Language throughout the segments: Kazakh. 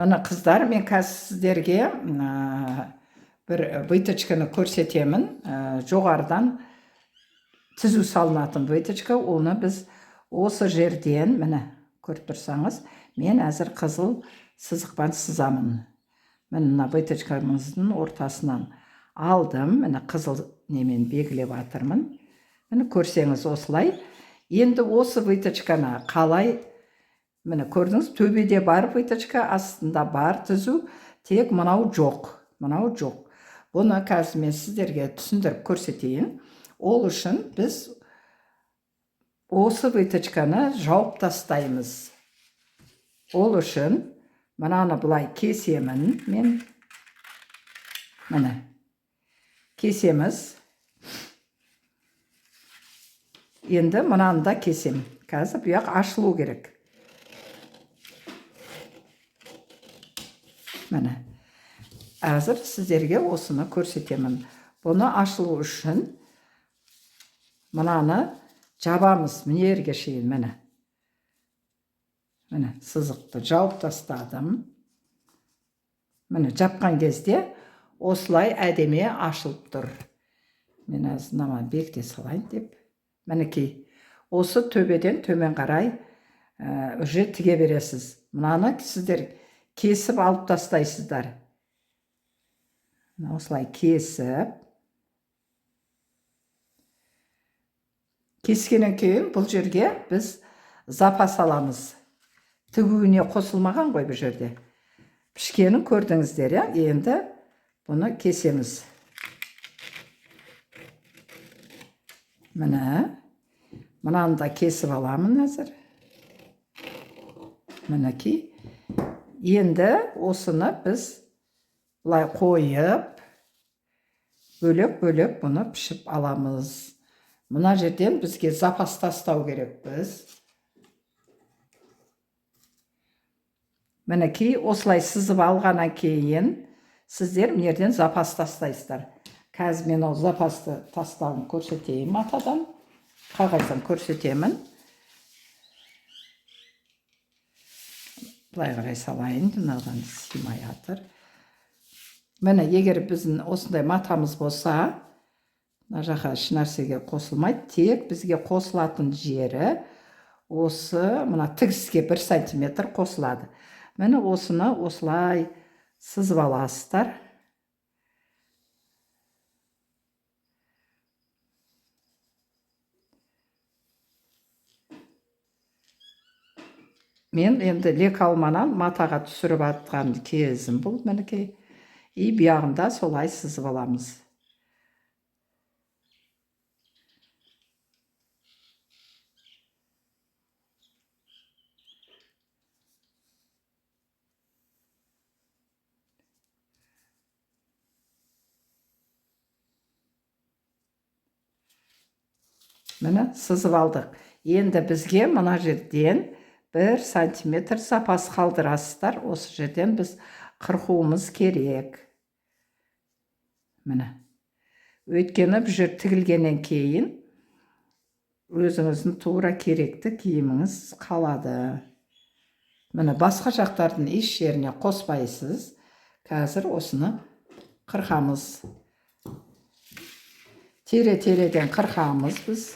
Мына, қыздар, мен қазір сіздерге бір выточканы көрсетемін. Жоғарыдан түзу салынатын выточка. Оны біз осы жерден, міне, көріп тұрсаңыз, мен әзір қызыл сызықпен сызамын. Міне, мына выточкамыздың ортасынан алдым, міне, қызыл немен белгілеп жатырмын. Міне, көрсеңіз, осылай. Енді осы выточканы қалай, міне, көрдіңіз, төбеде бар выточка, астында бар түзу, тек мынау жоқ, мынау жоқ. Бұны қазір мен сіздерге түсіндіріп көрсетейін. Ол үшін біз осы выточканы жауып тастаймыз. Ол үшін мынаны былай кесемін мен. Міне, кесеміз. Енді мынаны да кесем. Қазір бұяқ ашылу керек. Міне, әзір сіздерге осыны көрсетемін. Бұны ашылу үшін мынаны жабамыз мына жерге шейін. Міне, міне, сызықты жауып тастадым. Міне, жапқан кезде осылай әдемі ашылып тұр. Мен әзір мынаны бекіте салайын деп. Мінекей, осы төбеден төмен қарай уже тіге бересіз. Мынаны сіздер кесіп алып тастайсыздар. Осылай кесіп, кескеннен кейін бұл жерге біз запас аламыз. Тігуіне қосылмаған ғой бұл жерде. Пішкенін көрдіңіздер, иә? Енді бұны кесеміз. Міне, мынаны да кесіп аламын әзір. Мінекей, енді осыны біз былай қойып, бөлек бөлек бұны пішіп аламыз. Мына жерден бізге запас тастау керекпіз. Мінекей, осылай сызып алғаннан кейін сіздер мына жерден запас тастайсыздар. Қазір мен ол запасты тастауын көрсетейін. Матадан қағаздан көрсетемін. Былай қарай салайын, мынадан сыймай жатыр. Міне, егер біздің осындай матамыз болса, мына жаққа еш нәрсеге қосылмайды. Тек бізге қосылатын жері осы мына тігіске 1 сантиметр қосылады. Міне, осыны осылай сызып аласыздар. Мен енді лекалманан матаға түсіріп атқан кезім бұл. Мінекей, и бұяғында солай сызып аламыз. Міне, сызып алдық. Енді бізге мына жерден 1 сантиметр запас қалдырасыздар. Осы жерден біз қырқуымыз керек. Міне, өйткені бұл жер тігілгеннен кейін өзіңіздің тура керекті киіміңіз қалады. Міне, басқа жақтардың еш жеріне қоспайсыз. Қазір осыны қырқамыз. Тере тереден қырқамыз біз.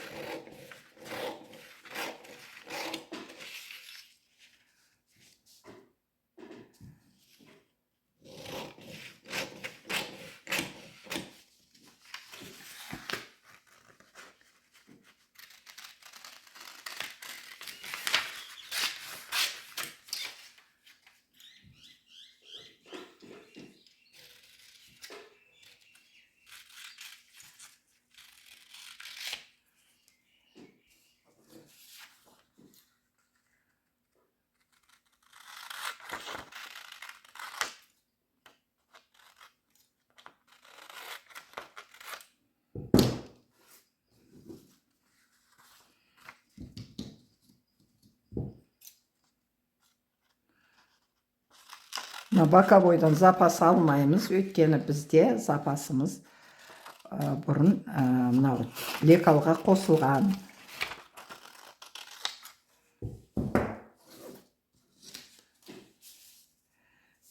Мына боковойдан запас алмаймыз, өйткені бізде запасымыз бұрын мынау лекалға қосылған.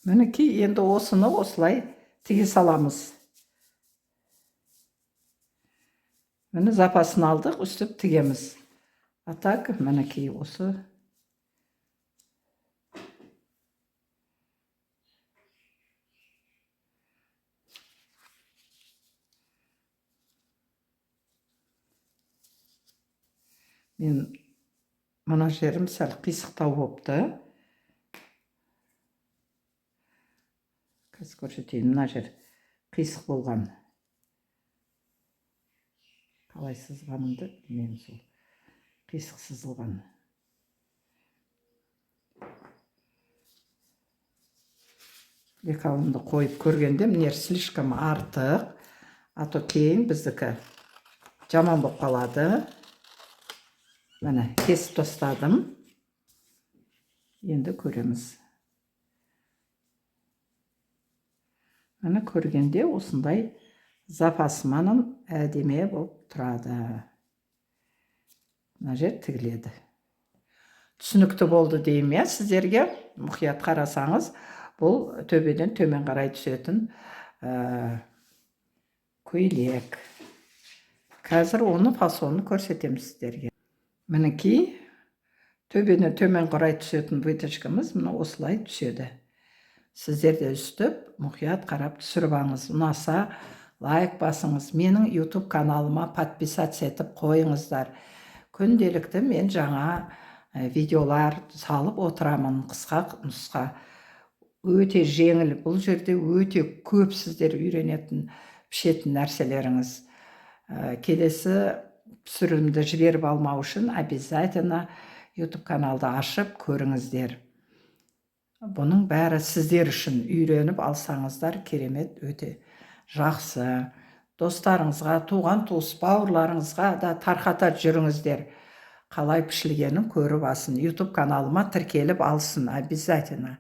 Мінекей, енді осыны осылай тіге саламыз. Міне, запасын алдық, үстіп тігеміз. А так, мінекей, осы мен мына жерім сәл қисықтау болыпты, қазір көрсетейін. Мына жер қисық болған, қалай сызғанымды білмеймін, сол қисық сызылған. Лекалымды қойып көргенде, мына жер слишком артық, а то кейін біздікі жаман болып қалады. Міне, кесіп тастадым. Енді көреміз. Міне, көргенде осындай запасыманын әдемі болып тұрады. Мына жер тігіледі. Түсінікті болды деймін, иә, сіздерге. Мұқият қарасаңыз, бұл төбеден төмен қарай түсетін көйлек. Қазір оны фасонын көрсетемін сіздерге. Мінекей, төбеден төмен қарай түсетін выточкамыз мына осылай түседі. Сіздер де үстіп мұқият қарап түсіріп алыңыз. Ұнаса, лайк басыңыз, менің YouTube каналыма подписаться етіп қойыңыздар. Күнделікті мен жаңа видеолар салып отырамын, қысқа нұсқа, өте жеңіл. Бұл жерде өте көп сіздер үйренетін, пішетін нәрселеріңіз. Келесі түсірілімді жіберіп алмау үшін обязательно YouTube каналды ашып көріңіздер. Бұның бәрі сіздер үшін, үйреніп алсаңыздар, керемет, өте жақсы. Достарыңызға, туған туыс бауырларыңызға да тарқата жүріңіздер, қалай пішілгенін көріп алсын, YouTube каналыма тіркеліп алсын обязательно.